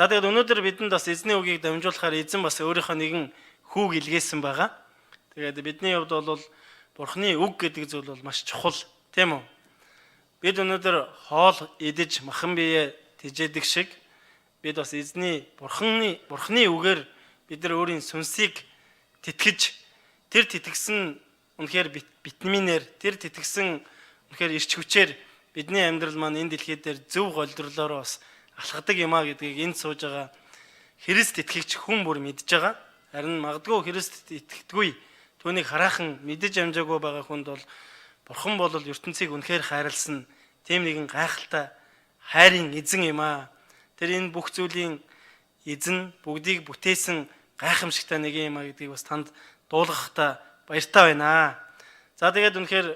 За тэгээд өнөөдөр бидэнд бас эзний үгийг дамжуулахаар эзэн бас өөрийнхөө нэгэн хүүг илгээсэн байгаа. Тэгээд бидний хувьд бол Бурхны үг гэдэг зүйл бол маш чухал, тийм үү? Бид өнөөдөр хоол идэж махан биеэ тэжээдэг шиг бид бас эзний Бурхны үгээр бид нар өөрийн сүнсийг тэтгэж, тэр тэтгэсэн үнэхээр витаминээр, тэр тэтгэсэн үнэхээр эрч хүчээр бидний амьдрал маань энэ дэлхий дээр зөв голдрлоороо бас алхадаг юм а гэдгийг энд сууж байгаа Христ итгэгч хүн бүр мэдж байгаа. Харин магадгүй Христ итгэдэггүй, түүнийг хараахан мэдэж амжаагүй байгаа хүнд бол Бурхан бол ертөнцийг үнэхээр хайрлсан тийм нэгэн гайхалтай хайрын эзэн юм аа. Тэр энэ бүх зүйлийн эзэн, бүгдийг бүтээсэн гайхамшигтай нэг юм а гэдгийг бас танд дуулгахдаа баяртай байна. За тэгээд үнэхээр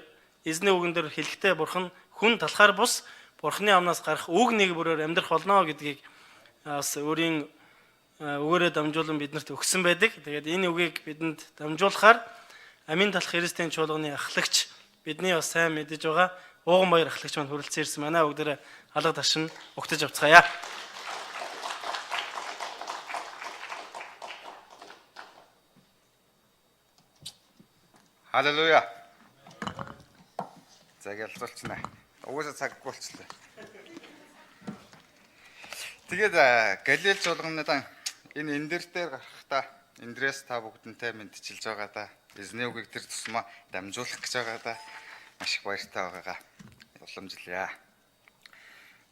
эзний үгэн дээр хэлэхдээ Бурхан хүн талхаар бус Бурханы амнаас гарах үг нэг бүрээр амьдрах болно гэдгийг бас өөрийн үгээрээ дамжуулан биднэрт өгсөн байдаг. Тэгээд энэ үгийг бидэнд дамжуулахаар амийн талах Христийн чуулганы ахлагч, бидний бас сайн мэдэж байгаа Ууган баяр ахлагч маань хүрэлцэн ирсэн байна. Бүгдээрээ алга ташин угтаж авцгаая. Халелуя. За, ялзуулчихна. Угаасаа цаггүй болчихлоо. Тэгээд Галил чуулганы энэ эндэр дээр гарахдаа Индрээс та бүгдэнтэй мэдчилж байгаа да. Эзний үгийг тэр тусмаа дамжуулах гэж байгаа да. Маш их баяртай байгаагаа уламжлая.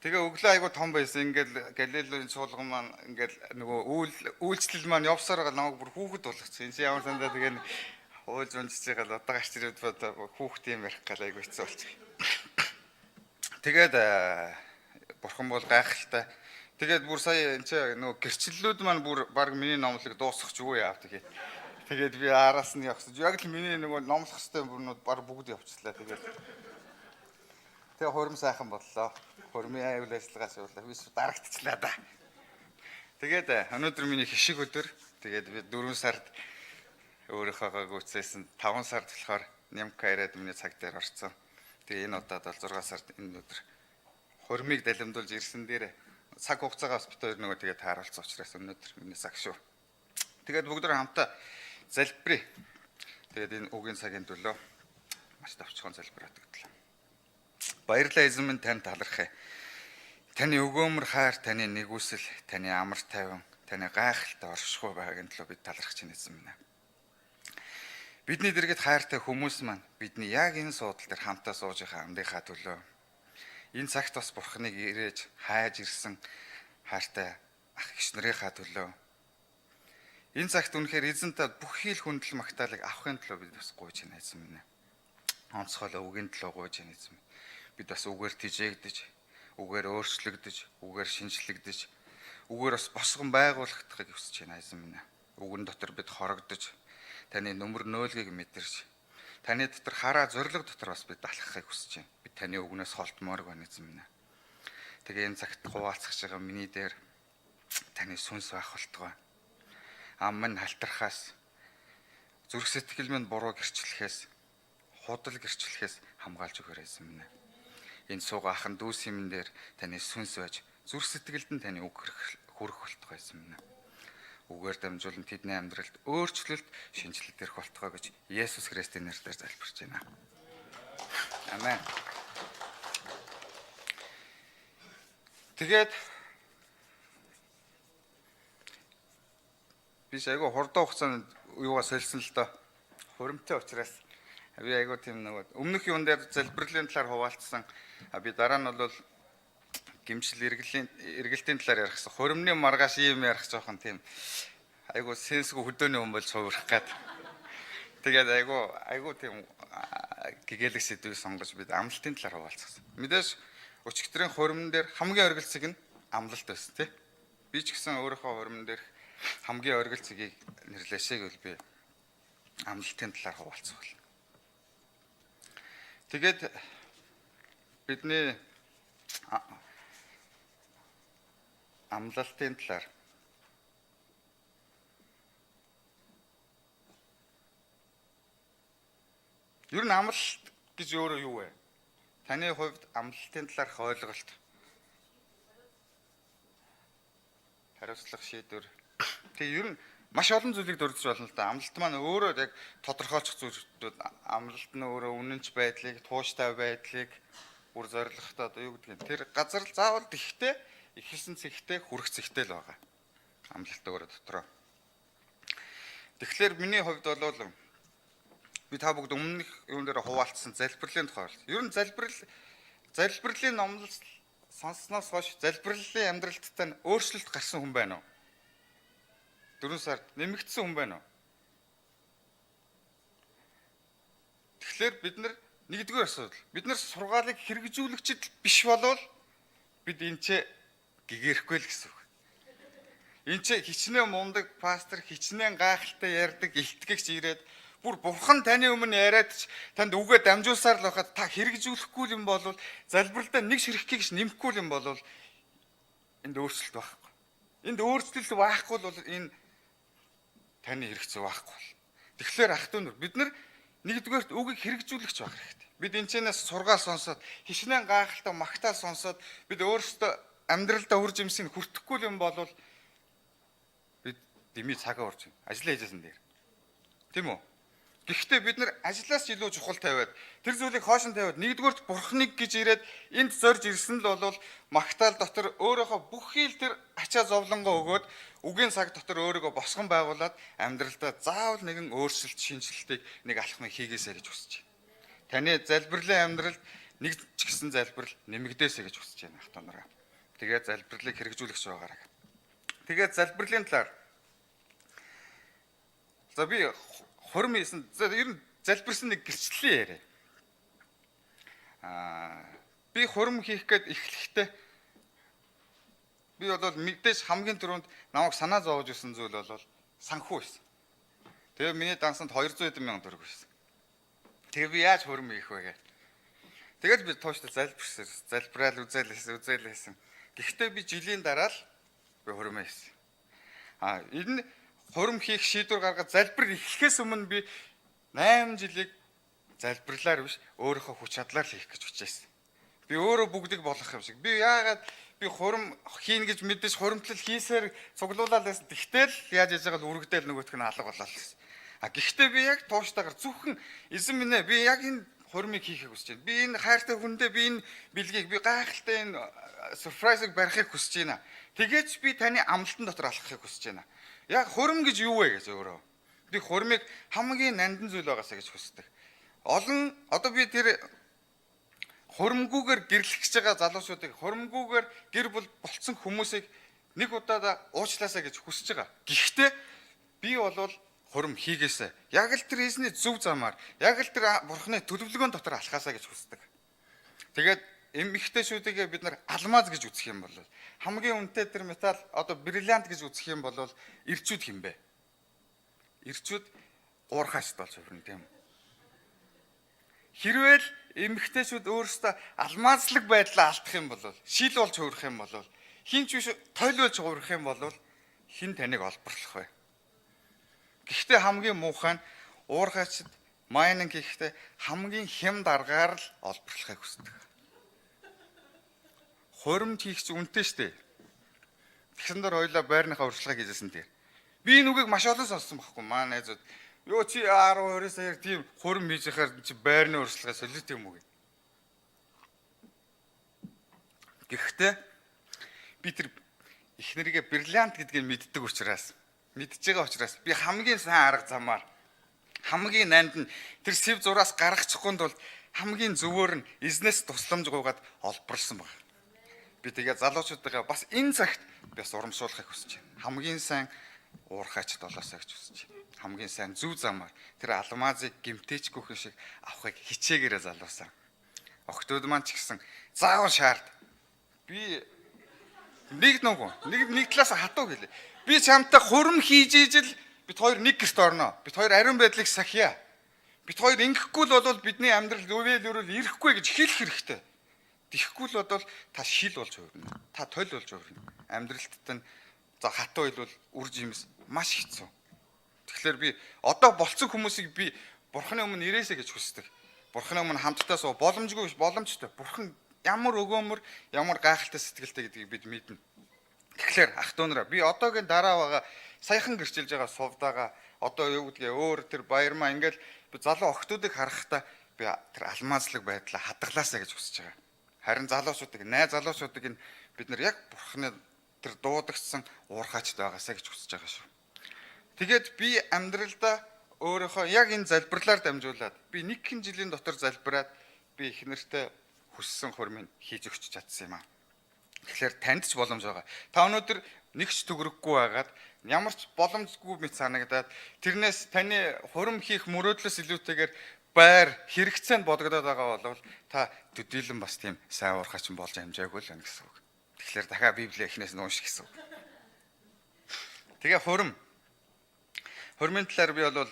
Тэгээ өглөө айгу том байсан. Ингээл Галилийн чуулган маань ингээл нөгөө үйлчлэл маань явсаар байгаа намайг бүр хүүхэд болгочихсон. Энэ ямар сандаа тэгээ уйлж унжиж байгаа л одоо гарч ирээд хүүхэд юм ярих гал айгу хэцүү болчих. Тэгээд бурхан бол гайхалтай. Тэгээд бүр сая энэ ч нөгөө гэрчлэлүүд маань бүр баг миний номлог дуусгах ч үгүй яав тэгээд. Тэгээд би араас нь явсан. Яг л миний нөгөө номлох хэвээр бүрнүүд баг бүгд явчихлаа. Тэгээд тэгээ хурим сайхан боллоо. Хурмын аюул ажиллагаас явуулаа. Би дарагдчихлаа да. Тэгээд өнөөдөр миний хишиг өдөр. Тэгээд би 4 сард өөрийнхөөгөө гүйцээсэн. 5 сард болохоор Нямка ирээд миний цаг дээр орсон. Тэгээ энэ удаад бол 6 сард энэ өдөр хурмыг далимдуулж ирсэн дээр цаг хугацаагаа бас бит хоёр нөгөө тэгээд тааруулсан учраас өнөөдөр миний цаг шүү. Тэгээд бүгд хамтаа залбирая. Тэгээд энэ үгийн цагийн төлөө маш товчхон залбираад өгдлөө. Баярлалаа, эзэн минь, танд талархъя. Таны өгөөмөр хайр, таны нигүүлсэл, таны амар тайван, таны гайхалтай оршихуй байгаагийн төлөө бид талархаж байна, эзэн минь. Бидний дэргэд хайртай хүмүүс маань бидний яг энэ суудал дээр хамтаа сууж байгаа амдынхаа төлөө, энэ цагт бас Бурхныг ирээж хайж ирсэн хайртай ах эгч нарынхаа төлөө, энэ цагт үнэхээр эзэнтэй бүхий л хүндэл магтаалыг авахын төлөө бид бас гуйж байна, эзэн минь. Онцгой үгийн төлөө гуйж байна, эзэн минь. Бид бас үгээр тижээгдэж, үгээр өөрчлөгдөж, үгээр шинчлэгдэж, үгээр бас босгон байгуулагдахыг хүсэж байна, эзэн минь. Үгэн дотор бид хорогдож, таны нүмер нөөлгийг мэдэрч, таны дотор хараа зориг дотор бас бид алхахыг хүсэж байна. Бид таны үгнээс холдмоорг байна, эзэн минь. Тэгээ энэ цагт хуваалцах байгаа миний дээр таны сүнс байх болтугай. Ам минь халтархаас, зүрх сэтгэл минь буруу гэрчлэхээс, худал гэрчлэхээс хамгаалж өгөөрэй, эзэн минь. Энэ суугаа ахан дүүс юм дээр таны сүнс байж, зүрх сэтгэлд нь таны үг хүрэх болтугай, эзэн минь. Үгээр дамжуулан тэдний амьдралд өөрчлөлт, шинэчлэлт ирэх болтугай гэж Есүс Христийн нэрээр залбирч байна. Амен. Тэгээд би айгүй хурдан хугацаанд юугаа сольсон л доо. Хуримтай учраас би айгүй тийм нөгөө өмнөх юун дээр залбирлын талаар хуваалцсан. А би дараа нь бол гэмшил эргэлтийн талаар ярих гэсэн. Хуримны маргааш ийм ярих жоохон тийм айгүй сенсгүй хөдөөний хүн болж хувирах гад. Тэгээд айгүй тийм гэгээлэг сэдвийг сонгож бид амлалтын талаар хуваалцсан. Мэдээж өчигдрийн хуримн дээр хамгийн оргил цэг нь амлалт байсан, тий. Би ч гэсэн өөрийнхөө хуримн дээр хамгийн оргил цэгийг нэрлээшээ гэвэл би амлалтын талаар хуваалцах болно. Тэгээд бидний амлалтын талаар ер нь амлалт гэж өөрөө юу вэ? Таны хувьд амлалтын талаарх ойлголт. Хариуцлага, шийдвэр. Тэгээ ер нь маш олон зүйлийг дурдж болно л да. Амлалт маань өөрөө яг тодорхойлчих зүйлүүд, амлалт нь өөрөө үнэнч байдлыг, тууштай байдлыг, бүр зоригтой одоо юу гэдгийг тэр газар л заавал тэгхтэй, эхэлсэн цэгтэй, хүрэх цэгтэй л байгаа. Амлалт өөрөө дотроо. Тэгэхээр миний хувьд бол би та бүгд өмнөх юун дээр хуваалцсан залбирлын тухай бол. Ер нь залбирлын номлол сонссноос хойш залбирлын амьдралттай нь өөрчлөлт гарсан хүн байна уу? 4 сард нэмэгдсэн хүн байна уу? Тэгэхээр бид нар нэгдүгээр асуудал. Бид нар сургаалыг хэрэгжүүлэгчд биш болвол бид энэ ч гэгээрэхгүй л гэсэн үг. Энэ ч хичнээн мундаг пастор, хичнээн гайхалтай ярьдаг илтгэгч ирээд бүр бурхан таны өмнө яриад ч танд үгээ дамжуулсаар л байхад та хэрэгжүүлэхгүй юм бол залбиралдаа нэг ширхгийг ч нэмэхгүй юм бол энд өөрчлөлт байхгүй. Энд өөрчлөлт байхгүй бол энэ таны хэрэгцээ байхгүй бол. Тэгэхээр ах トゥ нар бид нар нэгдүгээрт үгийг хэрэгжүүлэгч байх хэрэгтэй. Бид энэ чэнэс сургаал сонсоод хичнээн гайхалтай магтаал сонсоод бид өөрсдөө амьдралдаа үр жимсийг хүртэхгүй юм бол бид дэмий цагаа урж байна. Ажлаа хийжсэн дээр. Тийм үү? Гэхдээ бид нар ажлаас илүү чухал тавиад тэр зүйлийг хоош нь тавиад нэгдүгээрт бурхныг гэж ирээд энд зорж ирсэн л бол магтаал дотор өөрөөхөө бүхий л тэр ачаа зовлонгоо өгөөд үгийн цаг дотор өөрийгөө босгон байгуулад амьдралдаа заавал нэгэн өөрчлөлт шинжилтийг нэг алхмыг хийгээсэй гэж хүсэж байна. Таны залбирлын амьдралд нэг ч гэсэн залбирал нэмэгдээсэй гэж хүсэж байна ах トゥ нараа. Тэгээд залбирлыг хэрэгжүүлэх байгаарай. Тэгээд залбирлын талаар за би хурим хийсэн. За ер нь залбирсан нэг гэрчлэлийн яриа. Би хурим хийх гээд эхлэхдээ би бол мэдээж хамгийн түрүүнд намайг санаа зовоож ирсэн зүйл бол санхүү байсан. Тэгээ миний дансанд 200 хэдэн мянган төгрөг байсан. Тэгээ би яаж хурим хийх вэ гэ. Тэгээд би тууштай залбирсан. Залбираал үзээлсэн. Гэхдээ би жилийн дараа л би хурим хийсэн. Энэ хурим хийх шийдвэр гаргаад залбир эхлэхээс өмнө би 8 жилийг залбирлаар биш өөрийнхөө хүч чадлаар л хийх гэж хичээсэн. Би өөрөө бүгдийг болгох юм шиг. Би яагаад би хурим хийнэ гэж мэдээж хуримтлал хийсээр цуглуулаад байсан. Тэгтэл яаж яж байгаа л үргэдээл нөгөөх нь алга болоо л гэсэн. Гэхдээ би яг тууштайгаар зөвхөн эзэн минь ээ би яг энэ хуримыг хийхийг хүсэж байна. Би энэ хайртай хүндээ би энэ бэлгийг би гайхалтай энэ surprise-ыг барихыг хүсэж байна. Тэгээд би таны амлалтан дотор алхахыг хүсэж байна. Яг хурим гэж юу вэ гэж өөрөө. Би хуримыг хамгийн нандин зүйл байгаасаа гэж хүсдэг. Олон одоо би тэр хуримгүйгээр гэрлэх гэж байгаа залуучуудыг хуримгүйгээр гэр бүл болцсон хүмүүсийг нэг удаадаа уучлаасаа гэж хүсэж байгаа. Гэхдээ би бол хурим хийгээсэй. Яг л тэр эзний зөв замаар, яг л тэр бурхны төлөвлөгөөн дотор алхаасаа гэж хүсдэг. Тэгээд эмэгтэйчүүдийг бид нар алмаз гэж үзэх юм бол хамгийн үнэтэй тэр металл одоо бриллиант гэж үзэх юм бол эрчүүд хин бэ? Эрчүүд уурхаачд болж хувирна тийм үү? Хэрвээ л эмэгтэйчүүд өөрсдөө алмазлаг байдлаа алдах юм бол шил болж хувирах юм бол хин ч биш тойл болж хувирах юм бол хэн таныг олборлох вэ? Гэхдээ хамгийн муухай нь уурхаачд майнинг хийхдээ хамгийн хямд аргаар л олборлохыг хүсдэг. Хуримт хийх чинь үнэтэй штэ. Тэгсэн дээр хоёлаа байрныхаа урьдчилгааг хийжсэн дээр. Би энэ үгийг маш олон сонссон байхгүй маа найзууд. Йоо чи 10 20 саяар тийм хурим хийж яхаар чи байрны урьдчилгаа солиот юм уу гэ. Гэхдээ би тэр эхнэрийгээ бриллиант гэдгийг мэддэг учраас мэдж байгаа учраас би хамгийн сайн арга замаар хамгийн нанд нь тэр сэв зураас гаргачихгүй тулд хамгийн зөвөөр нь эзнээс тусламж гуйгаад олборлсон баг. Би тэгээ залуучуудаа бас энэ цагт би бас урамшуулахыг хүсэж байна. Хамгийн сайн уурхайчд болоосаа гэж хүсэж байна. Хамгийн сайн зөв замаар тэр алмазыг гимтээчгүйхэн шиг авахыг хичээгээрээ залуусаа. Охтууд маань ч гэсэн заавал шаард. Би нэг нүгөө нэг талаас хатуу гэлээ. Би чамтай хурим хийж ижил бид хоёр нэг гэрт орно. Бид хоёр ариун байдлыг сахия. Бид хоёр ингэхгүй л бол бидний амьдрал үйл өрөөл ирэхгүй гэж хэлэх хэрэгтэй. Тэгэхгүй л бодвол та шил болж хувирна. Та тойл болж хувирна. Амьдралд нь за хатуу хэлбэл үр жимс маш хэцүү. Тэгэхээр би одоо болцсон хүмүүсийг би бурхны өмнө ирээсэй гэж хүсдэг. Бурхны өмнө хамтдаа суу боломжгүй биш боломжтой. Бурхан ямар өгөөмөр, ямар гайхалтай сэтгэлтэй гэдгийг бид мэднэ. Тэгэхээр ах дүү нараа би одоогийн дараа байгаа саяхан гэрчилж байгаа сувдаага одоо юу гэдгээ өөр тэр баярмаа ингээл залуу охтуудыг харахтаа би тэр алмазлаг байдлаа хадгалаасаа гэж хүсэж байгаа. Харин залуучуудыг, найз залуучуудыг энэ бид нар яг бурхны тэр дуудагдсан уурхаачд байгаасаа гэж хүсэж байгаа шүү. Тэгээд би амьдралдаа өөрийнхөө яг энэ залбирлаар дамжуулаад би нэгэн жилийн дотор залбираад би их нэртэй хүссэн хурмыг хийж өгч чадсан юм аа. Тэгэхээр танд ч боломж байгаа. Та өнөөдөр нэг ч төгрөггүй байгаад ямар ч боломжгүй мэт санагдаад тэрнээс таны хурим хийх мөрөөдлөөс илүүтэйгээр байр хэрэгцээнд бодогдоод байгаа бол та төдийлөн бас тийм сайн уурхаачин болж амжаагүй л байна гэсэн үг. Тэгэхээр дахиад Библийг эхнээс нь унших гэсэн үг. Тэгээ хурим. Хурмын талаар би бол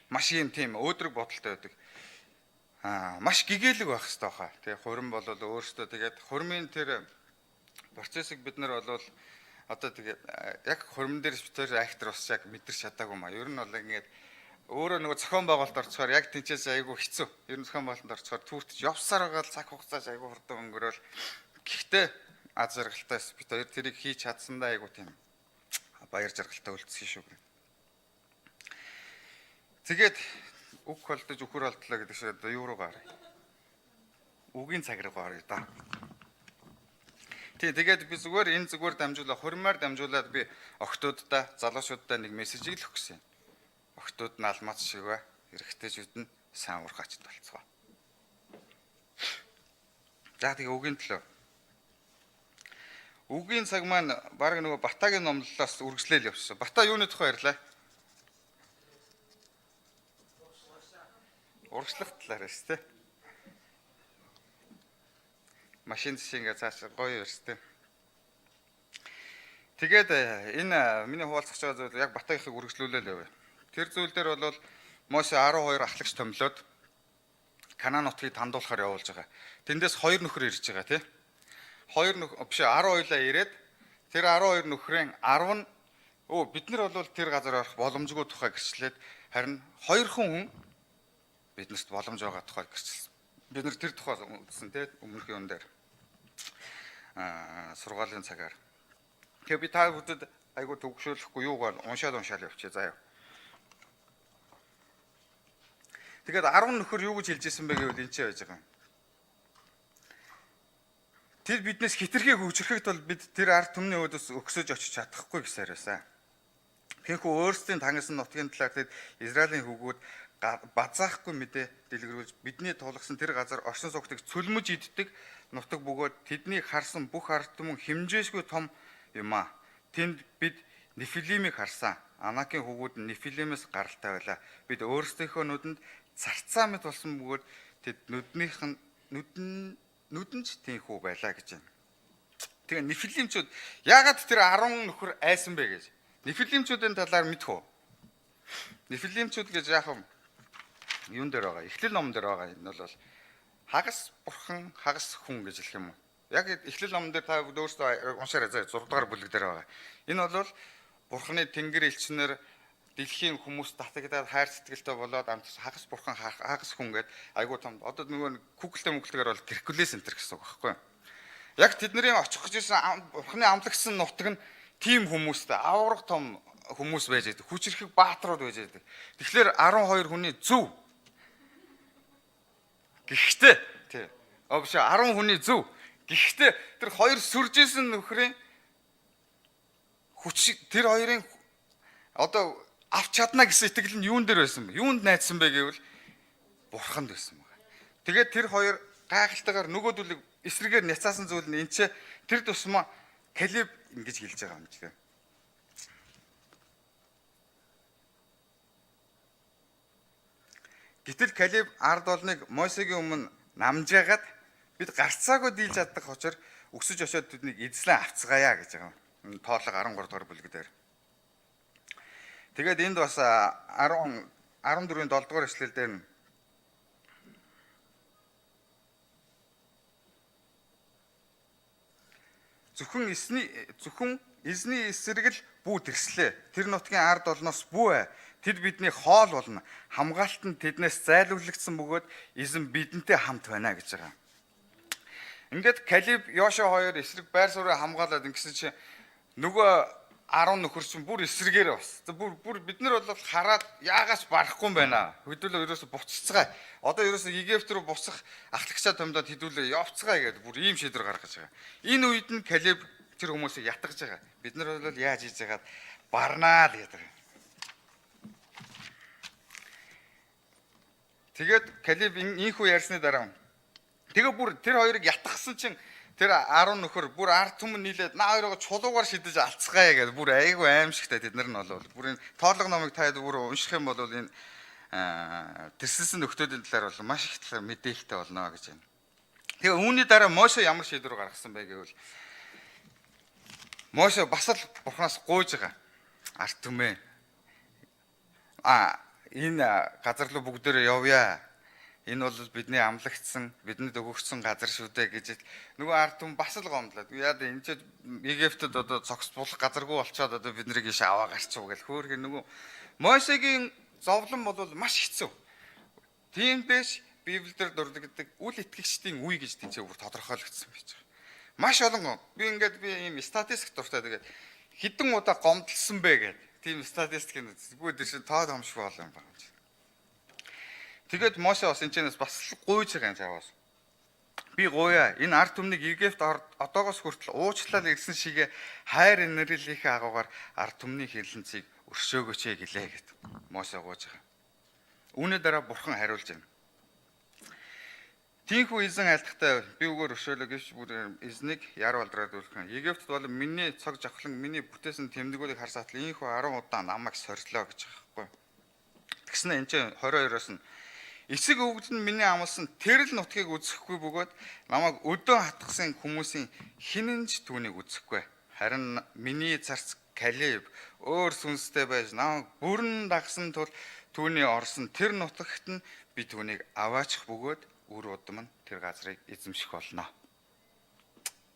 маш юм тийм өөдрөг бодолтой байдаг. Маш гэгээлэг байх хэрэгтэй баха. Тэгээ хурим бол өөрөөсөө тэгээд хурмын тэр процессыг бид нар бол одоо тэгээд яг хурим дээр тэр актер бас яг мэдэрч чадаагүй маа. Ер нь бол ингээд өөрөө нөгөө зохион байгуулалт орцохоор яг тэнцээс айгүй хэцүү. Ер нь зохион байгуулалтанд орцохоор түүртж явсаар байгаа л цаг хугацааш айгүй хурдан өнгөрөөл. Гэхдээ аз жаргалтай бид хоёр тэрийг хийж чадсандаа айгүй тийм баяр жаргалтай үлдсэн шүү. Тэгээд үг холдож үхэр холдлоо гэдэг шиг одоо юу руу гараа. Үгийн цаг руу гаръя да. Тий, тэгээд би зүгээр энэ зүгээр дамжуулаад хурмаар дамжуулаад би охтуудаа, залуучуудаа нэг мессежийг л өгсөн юм. Охтууд нь алмаз шиг бай, эрэгтэйчүүд нь сайн уурхаачд болцгоо. За тэгээ үгийн төлөө. Үгийн цаг маань баг нөгөө Батагийн номлолоос үргэлжлээл явсан. Бата юуны тухай ярьлаа? Урагшлах талаар байна шүү дээ. Машин зэшиг ингээ цааш гоё ярьс тээ. Тэгээд энэ миний хуваалцах байгаа зүйл яг Батагийнхыг үргэлжлүүлээл явъя. Тэр зүйл дээр бол Мосе 12 ахлагч томилоод Канаан нутгийг тандуулахаар явуулж байгаа. Тэндээс хоёр нөхөр ирж байгаа тий. Хоёр нөхөр биш 12-аа ирээд тэр 12 нөхрийн 10 нь бид нар бол тэр газар орох боломжгүй тухай гэрчлээд харин хоёрхан хүн биднэрт боломж байгаа тухай гэрчилсэн. Бид нар тэр тухай үзсэн тий өмнөх юм дээр. Сургаалын цагаар. Тэгэхээр би та бүдэд айгуу төгшөөлөхгүй юугаар уншаад явчихъя заяа. Тэгээд 10 нөхөр юу гэж хэлж исэн бэ гэвэл энэ ч байж байгаа юм. Тэр биднээс хитрхи хүчрэхэд бол бид тэр ард түмний өөдөөс өгсөж очиж чадахгүй гэсэн хариусан. Тэнхүү өөрсдийн тангасан нутгийн талаар тэд Израилийн хүүгүүд базаахгүй мэдээ дэлгэрүүлж бидний тулгасан тэр газар оршин суугчдыг цөлмөж иддэг нутаг бөгөөд тэднийг харсан бүх ард түмэн хэмжээшгүй том юм аа. Тэнд бид Нефилимийг харсан. Анакийн хүүгүүд нь Нефилимээс гаралтай байлаа. Бид өөрсдийнхөө нүдэнд царцаа мэт болсон бөгөөд тэд нүднийх нь нүдэн ч тэнхүү байлаа гэж байна. Тэгээ Нефилимчүүд яагаад тэр 10 нөхөр айсан бэ гэж. Нефилимчүүдийн талаар мэдэх үү? Нефилимчүүд гэж яах вэ? Юун дээр байгаа? Эхлэл номон дээр байгаа. Энэ бол хагас бурхан, хагас хүн гэж хэлэх юм уу? Яг эхлэл номон дээр та өөрсдөө уншаарай заа 6 дугаар бүлэг дээр байгаа. Энэ бол бурханы тэнгэр элчнэр дэлхийн хүмүүс татагдаад хайр сэтгэлтэй болоод амтс хагас бурхан хагас хүн гээд айгуу том одоо нөгөө Google-тэй мөглөгээр бол Геркулес энтер гэсэн үг байхгүй юу? Яг тэдний очих гэж исэн бурханы амлагсан нутаг нь тийм хүмүүстэй авраг том хүмүүс байж байдаг. Хүчрхэг бааtruуд байж байдаг. Тэгэхээр 12 хүний зөв. Гэхдээ тий. Биш 10 хүний зөв. Гэхдээ тэр хоёр сүржсэн нөхрийн хүч тэр хоёрын одоо авч чадна гэсэн итгэл нь юун дээр байсан бэ? Юунд найдсан бэ гэвэл бурханд байсан байгаа. Тэгээд тэр хоёр гайхалтайгаар нөгөөдөлийг эсрэгээр няцаасан зүйл нь энэ ч тэр тусмаа Калеб ингэж хэлж байгаа юм чи. Гэтэл Калеб ард олныг Мосегийн өмнө намжаагаад бид гарцаагүй дийлж чаддаг учир өксөж очиод тэднийг эзлэн авцгаая гэж байгаа юм. Тоолого 13 дугаар бүлэг дээр. Тэгээд энд бас 10 14-ийн 7 дугаар эшлэл дээр нь зөвхөн эзний эсрэг л бүү тэрслээ. Тэр нутгийн ард олноос бүү ай. Тэд бидний хоол болно. Хамгаалт нь тэднээс зайлуулагдсан бөгөөд эзэн бидэнтэй хамт байна гэж байгаа. Ингээд Калиб, Йошуа хоёр эсрэг байр суурь хамгаалаад ингэсэн чинь нөгөө 10 нөхөр чинь бүр эсрэгээр бас. Бүр бид нар бол хараад яагаас барахгүй юм байна. Хэдүүлээ ерөөсө буцацгаая. Одоо ерөөсө Египт рүү буцах ахлагчаа томдоод хэдүүлээ явцгаая гэдээ бүр ийм шийдвэр гаргаж байгаа. Энэ үед нь Калиб тэр хүмүүсийг ятгаж байгаа. Бид нар бол яаж хийж байгаад барнаа л гэдэг. Тэгээд Калиб ийхүү ярьсны дараа тэгээ бүр тэр хоёрыг ятгсан чинь тэр 10 нөхөр бүр ард түмэн нийлээд наа хоёроо чулуугаар шидэж алцгаая гэдэг бүр айгүй аимшигтай тэд нар нь бол бүр энэ тоолго номыг та бүр унших юм бол энэ тэрсэлсэн нөхдүүдийн талаар бол маш их талаар мэдээлэлтэй болно гэж байна. Тэгээ үүний дараа Моше ямар шийдвэр гаргасан бэ гэвэл Моше бас л Бурханаас гуйж байгаа. Ард түмээ. Энэ газар руу бүгдээрээ явъя. Энэ бол бидний амлагдсан, бидэнд өгөгдсөн газар шүү дээ гэж нөгөө ард түмэн бас л гомдлоо. Яа энэ ч Египтэд одоо цогц булах газаргүй болчоод одоо бид нарыг иш аваа гарчив гэл хөөрхөн нөгөө Мосегийн зовлон бол маш хэцүү. Тийм биш Библиэлд дурддагдаг үл итгэгчдийн үе гэж тэнцээ бүр тодорхойлогдсон байж байгаа. Маш олон би ингээд би ийм статистик дуртай тэгээд хэдэн удаа гомдлсон бэ гэд тийм статистикийн зүггүй тэр чинь тоо томшгүй олон юм байна. Тэгээд Моше бас энэ чэнэс бас гуйж байгаа юм цааваас. Би гуяа энэ ард түмнийг Египт одоогоос хүртэл уучлал ирсэн шигэ хайр инэрлийнхээ агуугаар ард түмний хилэнцгийг өршөөгөөч гэлээ гэд Моше гуйж байгаа. Үүний дараа Бурхан хариулж байна. Тийнхүү эзэн айлтгатай би үгээр өршөөлөө гэвч бүр эзнийг яр балдраад үлхэн. Египтэд бол миний цог жавхлан миний бүтээсэн тэмдгүүдийг харсаатал ийхүү 10 удаа намайг сорилоо гэж байгаа байхгүй. Тэгснэ энэ чинь 22-оос нь эцэг өвгөд нь миний амласан тэр л нутгийг үзэхгүй бөгөөд намайг өдөө хатгсан хүмүүсийн хинэн ч түүнийг үзэхгүй. Харин миний царц Калиб өөр сүнстэй байж намайг бүрэн дагсан тул түүний орсон тэр нутагт нь би түүнийг аваачих бөгөөд үр удам нь тэр газрыг эзэмших болно.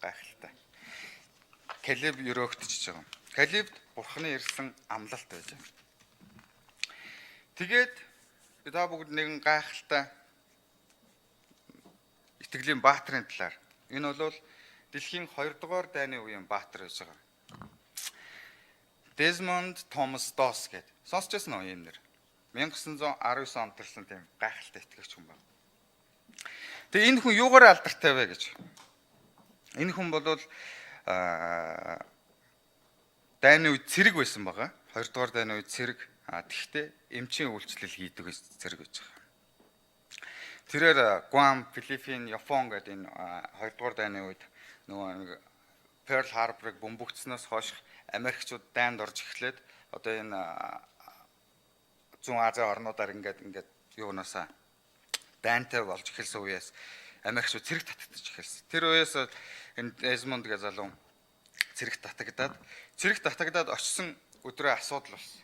Гайхалтай. Калиб өрөөгдөж байгаа юм. Калибд Бурханы ирсэн амлалт байж байгаа. Тэгээд би та бүгд нэгэн гайхалтай итгэлийн баатрын талаар. Энэ бол дэлхийн 2 дугаар дайны үеийн баатар байж байгаа. Desmond Thomas Doss гэдэг. Сонсч байсан уу ийм нэр? 1919 онд төрсэн тийм гайхалтай итгэгч хүн байна. Тэгээ энэ хүн юугаар алдартай вэ гэж. Энэ хүн бол дайны үед цэрэг байсан байгаа. 2 дугаар дайны үед цэрэг. Тэгвэл эмчийн үйлчлэл хийдэг цэрэг байж байгаа. Тэрээр Гуам, Филиппин, Япон гэдэг энэ 2 дугаар дайны үед нөгөө нэг Pearl Harbor-ыг бөмбөгдснөөс хойш Америкчууд дайнд орж эхлээд одоо энэ зүүн Азийн орнуудаар ингээд юунаасаа дайнтай болж эхэлсэн үеэс Америкчууд цэрэг татагдаж эхэлсэн. Тэр үеэс энэ Desmond гэх залуу цэрэг татагдаад очисон өдрөө асуудал болсон.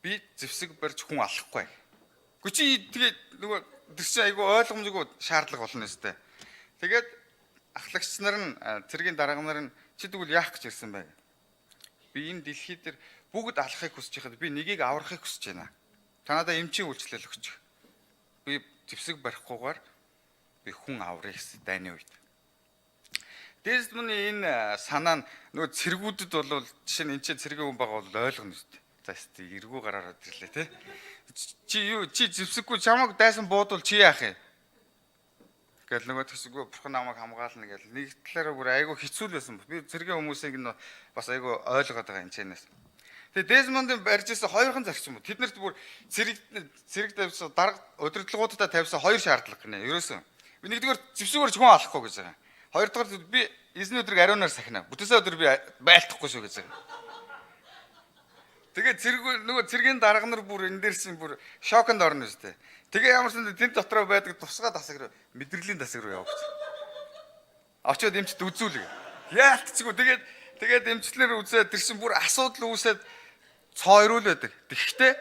Би зэвсэг барьж хүн алахгүй. Гэхдээ чи тэгээд нөгөө тэр чинь айгүй ойлгомжгүй шаардлага болно өстэй. Тэгээд ахлагч нар нь цэргийн дарга нар нь чи тэгвэл яах гэж ирсэн бэ? Би энэ дэлхий дээр бүгд алахыг хүсэж байхад би нэгийг аврахыг хүсэж байна. Та надад эмчийн үйлчлэл өгч. Би зэвсэг барихгүйгээр би хүн аврах гэсэн дайны үед. Десмоны энэ санаа нь нөгөө цэргүүдэд бол жишээ нь энэ чинь цэргийн хүн байгаа бол ойлгоно шүү дээ. За өстэй эргүү гараарад ирлээ те. Чи юу чи зэвсэггүй чамайг дайсан буудвал чи яах юм? Гэл нөгөө төсгөө бурхан намайг хамгаална гэл нэг талаараа бүр айгүй хэцүү л байсан. Би цэргийн хүмүүсийг нь бас айгүй ойлгоод байгаа энэ чэнэс. Тэгээ Десмондын барьж ирсэн хоёрхан зарчим. Тэднэрт бүр цэрэг тавьсан дарга удирдлагуудаа тавьсан хоёр шаардлага гинэ. Ерөөсөн. Би нэгдүгээр зэвсгүүр хүн алахгүй гэж байгаа. Хоёрдугаар би эзний өдрийг ариунаар сахина. Бүтээсээ өдөр би байлтахгүй шүү гэж байгаа. Тэгээ цэрэг нөгөө цэргийн дарга нар бүр энэ дээр чинь бүр шоконд орно үстэй. Тэгээ ямар ч юм тэн дотроо байдаг тусгай тасаг руу мэдрэлийн тасаг руу явж. Очоод эмчт үзүүлэг. Яалтчгүй тэгээд эмчлэлээр үзээд тэр чинь бүр асуудал үүсээд цоо ирүүл байдаг. Тэгэхдээ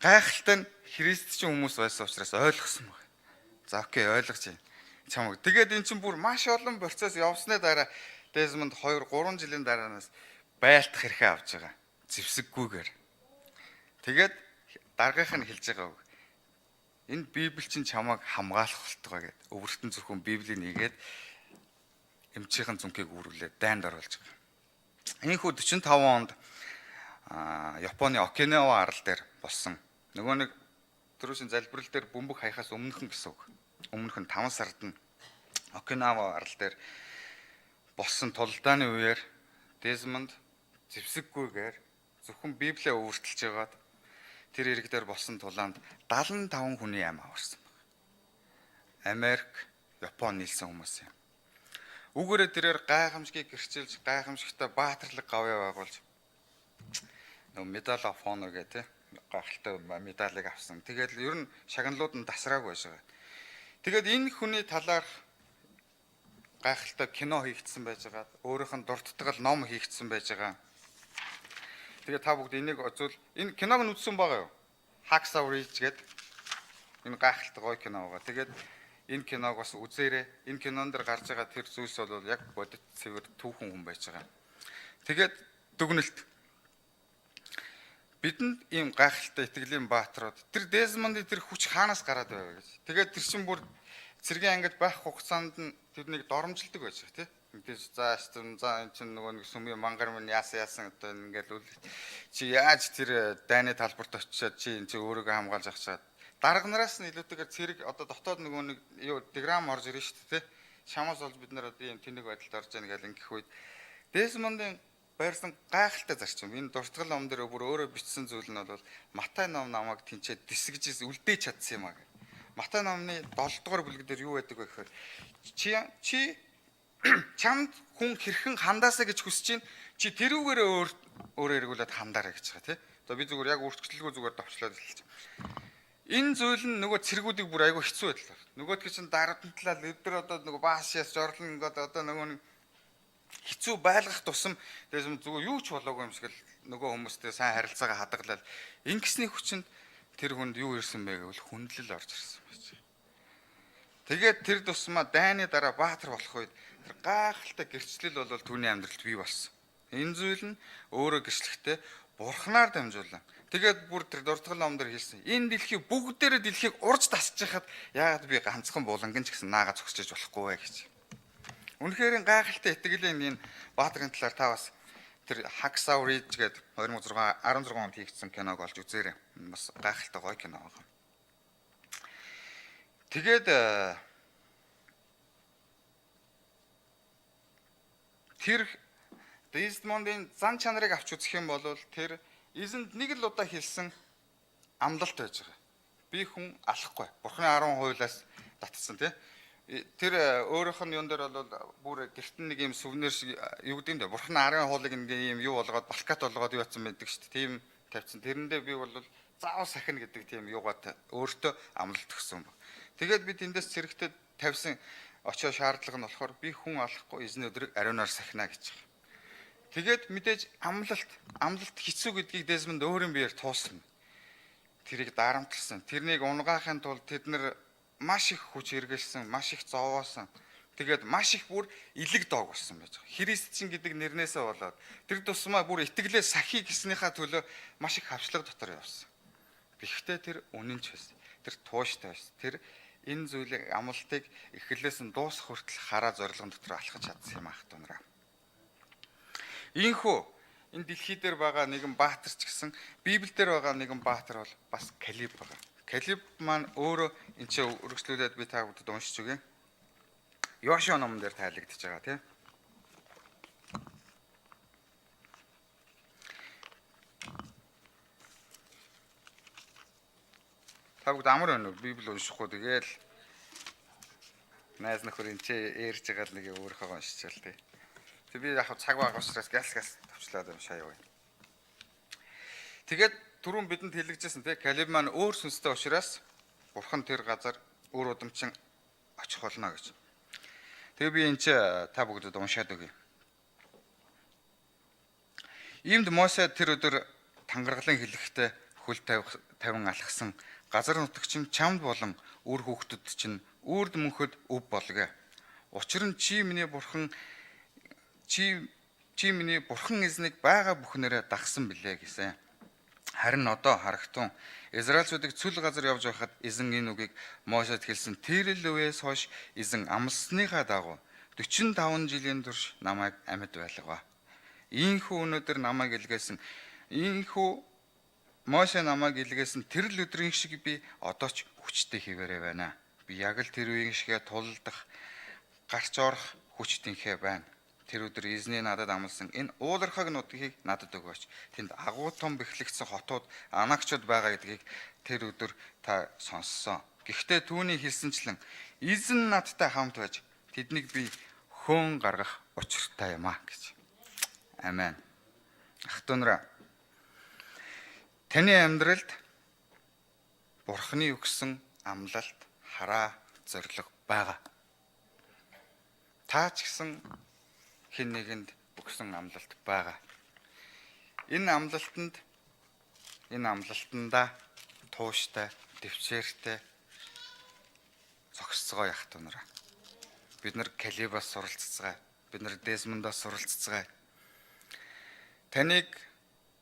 гайхалтай нь христчин хүмүүс байсан учраас ойлгосон баг. За окей ойлгож байна. Чамаг. Тэгээд эн чинь бүр маш олон процесс явсны дараа Десмонд 2 3 жилийн дараанаас байлтах эрхээ авч байгаа. Зэвсэггүйгээр. Тэгээд даргийнх нь хэлж байгаа үг. Энэ Библи чинь чамайг хамгаалах болтугай гэд. Өвөртөн зөвхөн Библийг нэгээд Эмчийнхэн зүнхийг үүрүүлээд дайнд оруулж байгаа. Энэхүү 45 онд Японы Окинава арал дээр болсон. Нөгөө нэг түрүүсийн залбирал дээр бөмбөг хаяхаас өмнөхөн гэсэн үг. Өмнөх нь 5 сард нь Окинава арал дээр болсон тулдааны үеэр Десмонд зэвсэггүйгээр зөвхөн Библиэ өвөртөлж байгаад тэр ирэг дээр болсон тулаанд 75 хүний амь аварсан байна. Америк, Япон нийлсэн хүмүүс юм. Үүгээрээ тэрээр гайхамшигыг гэрчилж, гайхамшигтай баатарлаг гавьяа байгуулж нөгөө Medal of Honor гэх тээ гайхалтай медалийг авсан. Тэгээд ер нь шагналууд нь тасраагүй байж байгаа. Тэгээд энэ хүний талаарх гайхалтай кино хийгдсэн байж байгаа. Өөрийнх нь дурдтгал ном хийгдсэн байж байгаа. Тэгээд та бүгд энийг үзвэл энэ киног нь үзсэн байгаа юу? Hacksaw Ridge гэдэг энэ гайхалтай гоё кино байгаа. Тэгээд энэ киног бас үзээрэй. Энэ кинон дээр гарч байгаа тэр зүйлс бол яг бодит цэвэр түүхэн хүн байж байгаа. Тэгээд дүгнэлт. Бидэнд ийм гайхалтай итгэлийн бааtruуд тэр Десмондын тэр хүч хаанаас гараад байв гэж. Тэгээд тэр чинь бүр цэргийн ангид байх хугацаанд нь тэрнийг доромжилдог байж байгаа тий. Мэдээж за за энэ чинь нөгөө нэг сүмийн мангар минь яасан яасан одоо ингээл үл чи яаж тэр дайны талбарт очиод чи энэ чи өөрийгөө хамгаалж авчаад дарга нараас нь илүүтэйгээр цэрэг одоо дотоод нөгөө нэг юу диграм орж ирнэ шүү дээ тий. Шамаас болж бид нар одоо ийм тэнэг байдалд орж яана гэл ингэх үед Десмондын байрсан гайхалтай зарчим. Энэ дуртгал ном дээр бүр өөрөө бичсэн зүйл нь бол Матай ном намайг тэнцээ дисгэж үлдээж чадсан юм а гэх. Матай номны 7 дугаар бүлэг дээр юу байдаг вэ гэхээр чи чи чамд хүн хэрхэн хандаасаа гэж хүсэж чинь чи тэрүүгээрээ өөр өөрөө эргүүлээд хандаарай гэж байгаа тий. Одоо би зүгээр яг өөрчлөлгүй зүгээр товчлоод хэлчих. Энэ зүйл нь нөгөө цэргүүдийг бүр айгүй хэцүү байдлаа. Нөгөөдг чинь дарамтлал өдөр одоо нөгөө бааш яс жорлон ингээд одоо нөгөө нэг хэцүү байлгах тусам тэгээс зүгээр юу ч болоогүй юм шиг л нөгөө хүмүүстэй сайн харилцаагаа хадгалаад ингэсний хүчинд тэр хүнд юу ирсэн бэ гэвэл хүндлэл орж ирсэн байж. Тэгээд тэр тусмаа дайны дараа баатар болох үед тэр гайхалтай гэрчлэл бол түүний амьдралд бий болсон. Энэ зүйл нь өөрөө гэрчлэхтэй бурхнаар дамжуулан. Тэгээд бүр тэр дурдгал ном дээр хэлсэн. Энэ дэлхий бүгдээрээ дэлхийг урж тасч яхад яагаад би ганцхан буланган ч гэсэн наага зогсож болохгүй вэ гэж. Үнэхээр гайхалтай итгэлийн энэ баатрын талаар та бас тэр Hacksaw Ridge гэдэг 2016 16 онд хийгдсэн киног олж үзээрэй. Бас гайхалтай гоё кино байгаа. Тэгээд тэр Десмондын зан чанарыг авч үзэх юм бол тэр эзэнд нэг л удаа хэлсэн амлалт байж байгаа. Би хүн алахгүй. Бурхны 10 хуулиас татсан тий. Тэр өөрийнх нь юун дээр бол бүр гэрт нэг юм сүвнэр шиг юу гэдэг юм бэ? Бурхны 10 хуулийг нэг юм юу болгоод балкат болгоод юу атсан байдаг шүү дээ. Тийм тавьсан. Тэрэндээ би бол заавал сахина гэдэг тийм юугаа өөртөө амлалт өгсөн баг. Тэгээд би тэндээс цэрэгтэй тавьсан очоо шаардлага нь болохоор би хүн алахгүй эзэн өдрийг ариунаар сахина гэж байгаа. Тэгээд мэдээж амлалт хэцүү гэдгийг Десмонд өөрийн биеэр туулсан. Тэрийг дарамтлсан. Тэрнийг унгаахын тулд тэд нар маш их хүч эргэлсэн, маш их зовоосон. Тэгээд маш их бүр илэг доог болсон байж байгаа. Христчин гэдэг нэрнээсээ болоод тэр тусмаа бүр итгэлээ сахи гэснийхаа төлөө маш их хавчлага дотор явсан. Гэхдээ тэр үнэн ч байсан. Тэр тууштай байсан. Тэр энэ зүйлийг амлалтыг эхлээс нь дуусах хүртэл хараа зорилгон дотор алхаж чадсан юм ах дунараа. Ийхүү энэ дэлхий дээр байгаа нэгэн баатар ч гэсэн Библиэл дээр байгаа нэгэн баатар бол бас Калиб байгаа. Калиб маань өөрөө энэ ч өргөжлүүлээд би та бүдэд уншиж өгье. Йошуа номон дээр тайлагдчихж байгаа тийм. Та бүгд амар байна уу? Библи уншихгүй тэгээл найз нөхөр энэ ч ярьж байгаа л нэг өөрийнхөө уншичаал тий. Тэг би яг цаг байгаа учраас гяс гяс товчлаад уншаа яваа. Тэгээд түрүүн бидэнд хэлэгжсэн тий Калиб маань өөр сүнстэй учраас бурхан тэр газар өөр удамчин очих болно гэж. Тэгээ би энэ ч та бүгдэд уншаад өгье. Иймд Мосе тэр өдөр тангаргалын хэлэхдээ хөл тавин алхсан газар нутагч нь чамд болон үр хүүхдүүд чинь үрд мөнхөд өв болгоё. Учир нь чи миний бурхан чи миний бурхан эзнийг байгаа бүхнээрээ дагсан билээ гэсэн. Харин одоо харагтун Израильчуудыг цөл газар явж байхад эзэн энэ үгийг Мосед хэлсэн тэр л үеэс хойш эзэн амласныхаа дагуу 45 жилийн турш намайг амьд байлгав. Ийхүү өнөөдөр намайг илгээсэн, ийхүү Моше намайг илгээсэн тэр л өдрийн шиг би одоо ч хүчтэй хэвээрээ байна. Би яг л тэр үеийн шигэ тулалдах, гарч орох хүч тэнхээ байна. Тэр өдөр эзний надад амласан энэ уулархаг нутгийг надад өгөөч. Тэнд агуу том бэхлэгдсэн хотууд, анаагчуд байгаа гэдгийг тэр өдөр та сонссон. Гэхдээ түүний хэлсэнчлэн эзэн надтай хамт байж тэднийг би хөөн гаргах учиртай юм а гэж. Амен. Ах トゥ нараа, таны амьдралд Бурхны өгсөн амлалт, хараа зориг байгаа. Та ч гэсэн хэн нэгэнд өгсөн амлалт байгаа. Энэ амлалтандаа тууштай, төвчээртэй зогсцгоо ах トゥ нараа. Бид нар Калибаас суралццгаая. Бид нар Десмондоос суралццгаая. Таныг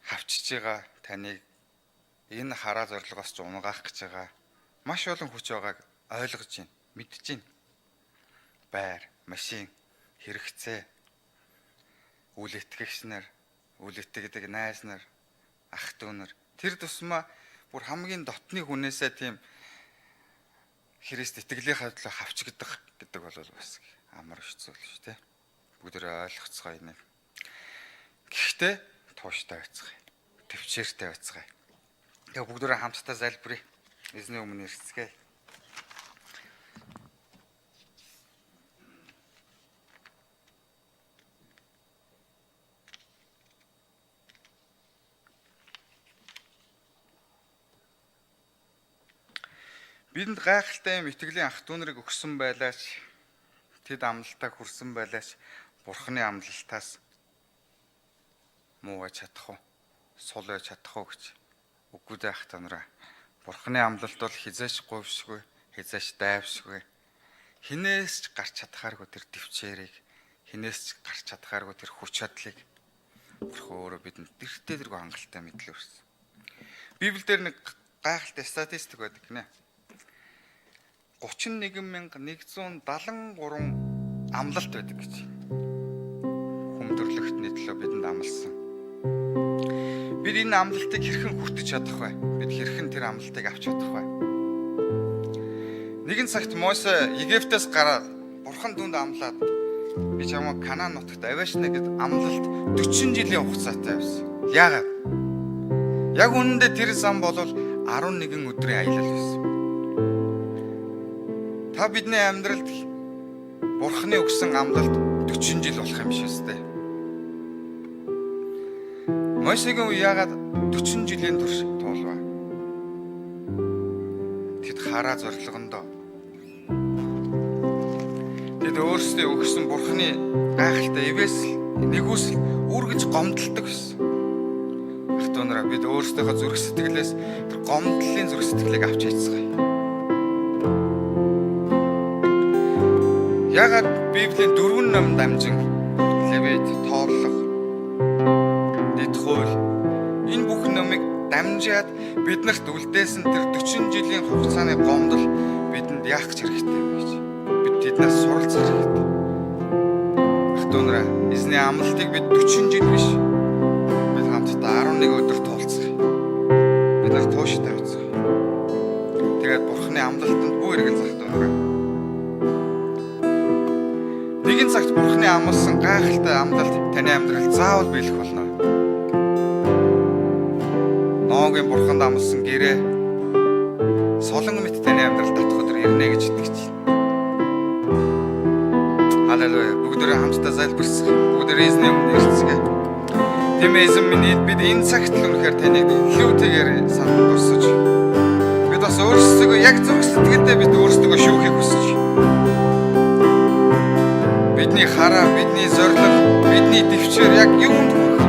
хавчиж байгаа, таныг энэ хараа зорилгоос ч унгаах гэж байгаа маш олон хүч байгааг ойлгож байна, мэдж байна. Байр, машин, хэрэгцээ, үл итгэгч нар, үл итгэдэг найз нар, ах дүү нар тэр тусмаа бүр хамгийн дотны хүнээсээ тийм Христ итгэлийнхаа төлөө хавчигдах гэдэг бол бас амар хэцүү л шүү дээ. Бүгдээрээ ойлгоцгоо энийг. Гэхдээ тууштай байцгаая. Төвчээртэй байцгаая. Тэгээ бүгдээрээ хамтдаа залбирая. Эзний өмнө ирцгээе. Бидэнд гайхалтай юм итгэлийн ах トゥ нарыг өгсөн байлаач, тэд амлалтаа хүрсэн байлаач Бурхны амлалтаас муу байж чадах уу? Сул байж чадах уу гэж. Үгүй дээ ах トゥ нараа. Бурхны амлалт бол хизээч говьшгүй, хизээч дайвшгүй. Хинээс ч гарч чадхааргүй тэр төвчээрийг, хинээс ч гарч чадхааргүй тэр хүч чадлыг Бурхан өөрөө бидэнд тэртээ тэргүй хангалттай мэдлэг өгсөн. Библиэлд нэг гайхалтай статистик байдаг гинэ. 31173 амлалт байдаг гэж. Хүмдэрлэгтний төлөө бидэнд амласан. Бид энэ амлалтыг хэрхэн хүртэж чадах вэ? Бид хэрхэн тэр амлалтыг авч чадах вэ? Нэгэн цагт Мосе Египтээс гараад Бурхан дүнд амлаад би чамайг Канаан нутагт аваашна гэд амлалт 40 жилийн хугацаатай явсан. Яагаад? Яг үнэндээ тэр зам бол 11 өдрийн аялал байсан. Та бидний амьдралд Бурхны өгсөн амлалт 40 жил болох юм шиг үстэй. Мосегийн үе яагаад 40 жилийн турш туулваа? Тэд хараа зорилгондоо. Тэд өөрсдөө өгсөн Бурхны гайхалтай ивэсэл, нэгүсэл үргэж гомдолдог байсан. Ах トゥ нараа, бид өөрсдийнхөө зүрх сэтгэлээс тэр гомдлын зүрх сэтгэлийг авч хайцгаая. Ягаад Библийн 4 ном дамжин Левит, Тоорлого, Дэд хууль энэ бүх номыг дамжаад биднэрт үлдээсэн тэр 40 жилийн хугацааны гомдол бидэнд яах гэж хэрэгтэй вэ гэж бид тэднээс суралцах хэрэгтэй. Ах トゥ нараа, эзний амлалтыг бид 40 жил биш, бид хамтдаа 11 өдөр туулцгаая. Бид нар тууштай байцгаая. Тэгээд Бурхны амлалтанд бүү эргэлзэх ах トゥ нараа. Нэгэн цагт Бурхны амласан гайхалтай амлалт таны амьдралд заавал биелэх болно. Ноагийн Бурханд амласан гэрээ солон мэт таны амьдралд татах өдөр ирнэ гэж итгэж байна. Халелуя. Бүгдээрээ хамтдаа залбирцгаая. Бүгдээрээ эзний өмнө ирцгээе. Тийм эзэн минь, бид энэ цагт л үнэхээр таныг илүүтэйгээр санал дурсаж бид бас өөрсдөө яг зүрх сэтгэлдээ бид өөрсдөө шүүхийг хүсэж бидний хараа, бидний зорилго, бидний төвчээр яг юунд хүрэх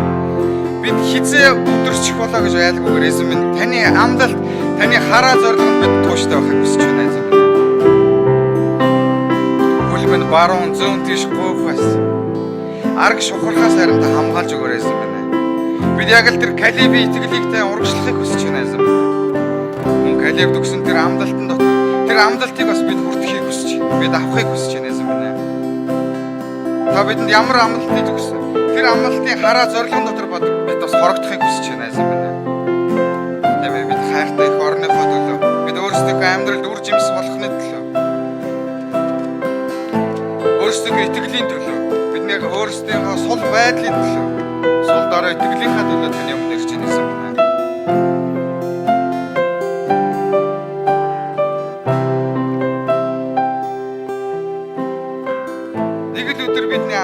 бид хизээ өдөрчих болоо гэж айлгүйгээр эзэн минь таны амлалт, таны хараа зорилгонд бид тууштай байхыг хүсэж байна эзэн минь. Хөл минь баруун зүүн тийш гуйхаас арг шухархаас харин та хамгаалж өгөөрэй эзэн минь. Бид яг л тэр Калибийн итгэлийг та урагшлахыг хүсэж байна эзэн минь. Мөн Калиб төгсөн тэр амлалтын дотор тэр амлалтыг бас бид хүртэхийг хүсэж, бид авахыг хүсэж байна эзэн минь. Та бидэнд ямар амлалтыг өгсөн? Тэр амлалтын хараа зорилгон дотор бид бас хорогдохыг хүсэж байна эзэн минь. Тийм ээ, бид хайртай эх орныхоо төлөө, бид өөрсдийнхөө амьдралд үр жимс болохны төлөө, өөрсдийнхөө итгэлийн төлөө, бидний өөрсдийнхөө сул байдлын төлөө, сул дорой итгэлийнхаа төлөө таны өмнө ирж байна эзэн минь. Нэг л өдөр бидний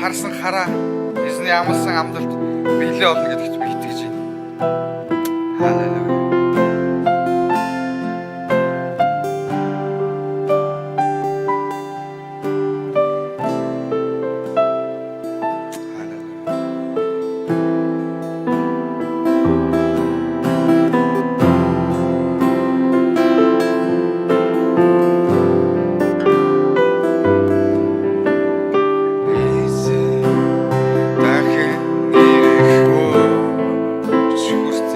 харсан хараа эзний амласан амлалт биелээ болно гэдэгт би итгэж байна. Халелуя. Халелуя. Эзэн дахин ирэхгүй ч хүртэл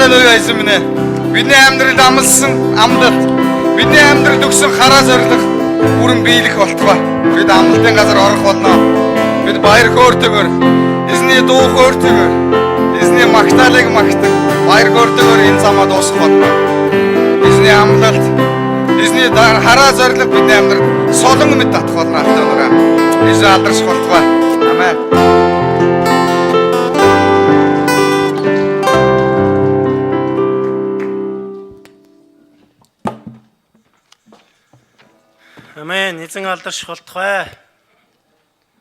Сайн уу эзэн минь ээ. Бидний амьдралд амлсан амлалт, бидний амьдралд өгсөн хараа зориг бүрэн биелэх болтугай. Бид амлалтын газар орох болно. Бид баяр хөөртэйгээр эзний дуу хөөртэйгээр эзний магтаалыг магтан баяр хөөртэйгээр энэ замаа дуусгах болно. Эзний амлалт, эзний хараа зориг бидний амьдралд солон мэд татах болно алдар нараа. Эзэн алдарших болтугай. Амен. Амен. Эзэн алдарших болтугай.